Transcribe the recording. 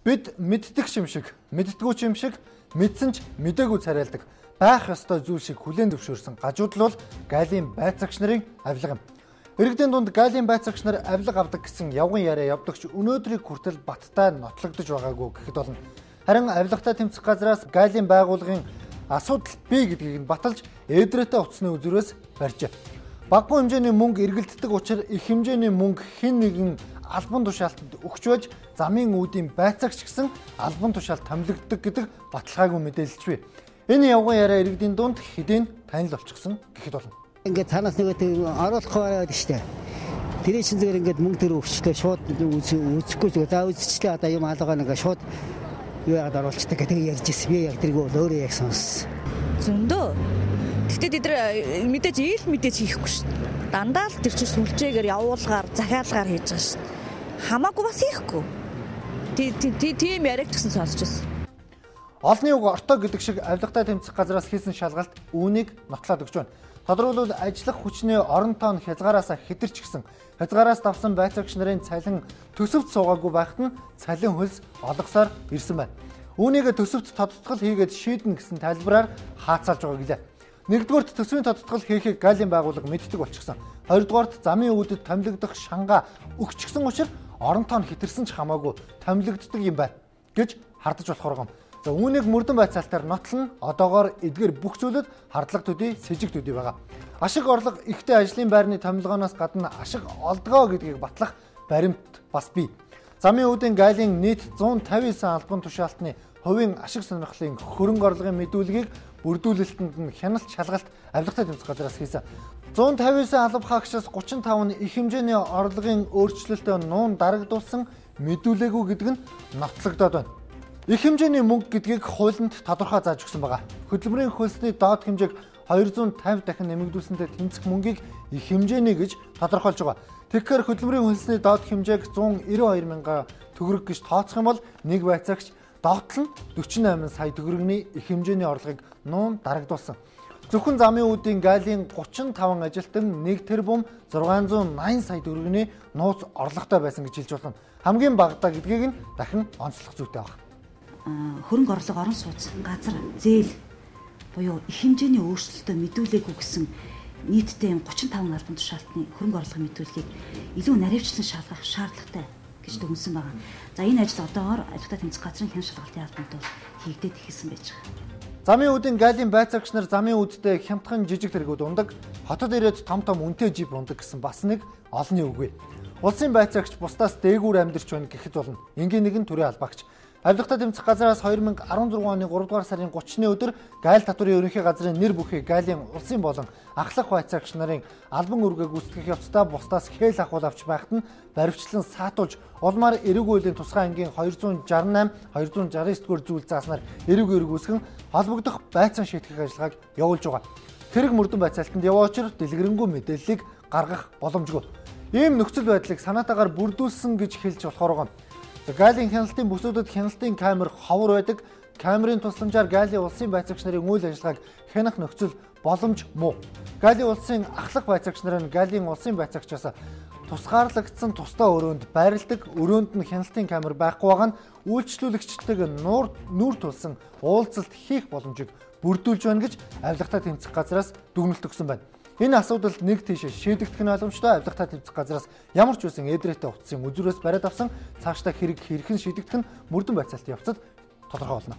Бид мэддэг юм шиг, мэддэггүй юм шиг, мэдсэн ч мдээгүй царайлдаг байх ёстой зүйл шиг хүлээн зөвшөөрсөн гажуудал бол галийн байцаагч нарын авилга юм. Иргэдийн дунд галийн байцаагч нар авилга авдаг гэсэн явган яриа явдагч өнөөдрийг хүртэл баттай нотлогдож байгаагүй гэхэд болно. Харин авилгатай тэмцэх газраас галийн байгууллагын асуудал бий гэдгийг нь баталж эдрэтэй утасны үзүүрээс барьжээ. Багагүй хэмжээний мөнгө эргэлддэг учраа их хэмжээний мөнгө хэн нэгэн албан тушаалтанд өгч байж замын үүдийн байцаагч гэсэн албан тушаал томилогддог гэдэг баталгаагүй мэдээлэлч бий. Энэ явган яриа иргэдийн дунд хэдийн танил болчихсон гэхэд болно. Ингээд цаанаас нэг оруулах байдаг штэ. Тэр чинь зүгээр ингээд мөнгө төр өгчлээ шууд үзэхгүй зүгээр за үзчихлээ одоо юм алгаа нэг шууд юу яагаад оруулцдаг гэдэг ярьж ирсэн. Би яг тэрийг өөрөө яг сонссон. Зөндөө. Гэхдээ тэд нар мэдээж ийл мэдээж хийхгүй шүү дээ. Дандаа л тэр чинь сүлжээгээр явуулгаар, захиалгаар хийж байгаа шүү дээ. Хамаагүй бас хийхгүй. Тийм яриаг ч гэсэн сонсч байсан. Олны үг ортой гэдэг шиг авилгатай тэмцэх газраас хийсэн шалгалт үүнийг нотлоод өгч байна. Тодорхойлбол ажиллах хүчний орон тоон хязгаараас хэтэрч гисэн. Хязгаараас давсан байцаагч нарын цалин төсөвт суугаагүй байхад нь цалин хөлс олгосоор ирсэн байна. Үүнийг төсөвт тодтгол хийгээд шийднэ гэсэн тайлбараар хаацаалж байгаа гэлээ. Нэгдүгээрт төсвийн тодтгол хийхийг галийн байгууллага мэддэг болчихсон. Хоёрдугаарт замын үүдэд томилогдох шангаа өгчихсөн учраас орон тоон хэтэрсэн ч хамаагүй томилогддог юм байна гэж хардаж болохоор юм. За үүнийг мөрдөн байцаалтаар нотлон одоогоор эдгээр бүх зүйлүүд хардлага төдий, сэжиг төдий байгаа. Ашиг орлого ихтэй ажлын байрны томилгооноос гадна ашиг олдгоо гэдгийг батлах баримт бас бий. Замын үүдийн гайлын нийт 159 албан тушаалтны хувийн ашиг сонирхлын хөрөнгө орлогын мэдүүлгийг бүрдүүлэлтэнд нь хяналт шалгалт авилгатай тэмцэх газраас хийсэн. 159 алба хаагчаас 35 нь их хэмжээний орлогын өөрчлөлтөө нуун дарагдуулсан мэдүүлээгүй гэдэг нь нотлогдоод байна. Их хэмжээний мөнгө гэдгийг хуулинд тодорхой зааж өгсөн байгаа. Хөдөлмөрийн хөлсний доод хэмжээг 250 дахин нэмэгдүүлсэнтэй тэмцэх мөнгийг их хэмжээний гэж тодорхойлж байгаа. Тэгэхээр хөдөлмөрийн хөлсний доод хэмжээг 192 мянган төгрөг гэж тооцох юм бол нэг байцаагч доотлол нь 48 сая төгрөгийн их хэмжээний орлогыг нуун дарагдуулсан. Зөвхөн замын үүдийн галийн 35 ажилтан 1 тэрбум 680 сая төгрөгийн нууц орлоготой байсан гэж хэлж болно. Хамгийн багадаа гэдгийг нь дахин онцлох зүйтэй байна. Хөрөнгө орлого орон сууц газар зээл буюу их хэмжээний өөрчлөлтөө мэдүүлээгүй гэсэн нийтдээ 35 албан тушаалтны хөрөнгө орлогын мэдүүлгийг илүү наривчлан шалгах шаардлагатай гэж дүгнсэн байгаа. За энэ ажил одоогоор авилгатай тэмцэх газрын хяналт шалгалтын албанд бол хийгдээд эхэлсэн байж байгаа. Замын үүдийн галийн байцаагч нар замын үүдтэй хямдхан жижиг тэргүүд ундаг, хотод ирээд том том үнэтэй жип ундаг гэсэн бас нэг олонний үг бий. Улсын байцаагч бусдаас дээгүүр амьдарч байна гэхэд болно. Энгийн нэгэн төрийн албаагч. Авилгатай тэмцэх газраас 2016 оны 3 дугаар сарын 30-ны өдөр гайл татварын ерөнхий газрын нэр бүхий галийн улсын болон ахлах байцаагч нарын албан үүргээ гүйцэтгэх явцдаа бусдаас хээл ахуул авч байхад нь баривчлан саатуулж улмаар эрэг үйлийн тусгай ангийн 268, 269 дугаар зүйл зааснаар эрэг үүсгэн холбогдох байцаан шийтгэх ажиллагааг явуулж байгаа. Хэрэг мөрдөн байцаалтанд яваа учир дэлгэрэнгүй мэдээллийг гаргах боломжгүй. Ийм нөхцөл байдлыг санаатаагаар бүрдүүлсэн гэж хэлж болохоор байгаа. Галийн хяналтын бүсүүдэд хяналтын камер ховор байдаг. Камерын тусламжаар галийн улсын байцаагч нарын үйл ажиллагааг хянах нөхцөл боломж муу. Галийн улсын ахлах байцаагч нар нь галийн улсын байцаагчаас тусгаарлагдсан тусдаа өрөөнд байрладаг. Өрөөнд нь хяналтын камер байхгүй байгаа нь үйлчлүүлэгчдэг нүүр тулсан уулзалт хийх боломжийг бүрдүүлж байна гэж авилгатай тэмцэх газраас дүгнэлт өгсөн байна. Энэ асуудал нэг тийшээ шийдэгдэх нь ойлгомжтой. Авилгатай тэмцэх газраас ямар ч үсэн эдрэтэй утсын үзүүрээс бариад авсан цаашдаа хэрэг хэрхэн шийдэгдэх нь мөрдөн байцаалтын явцад тодорхой болно.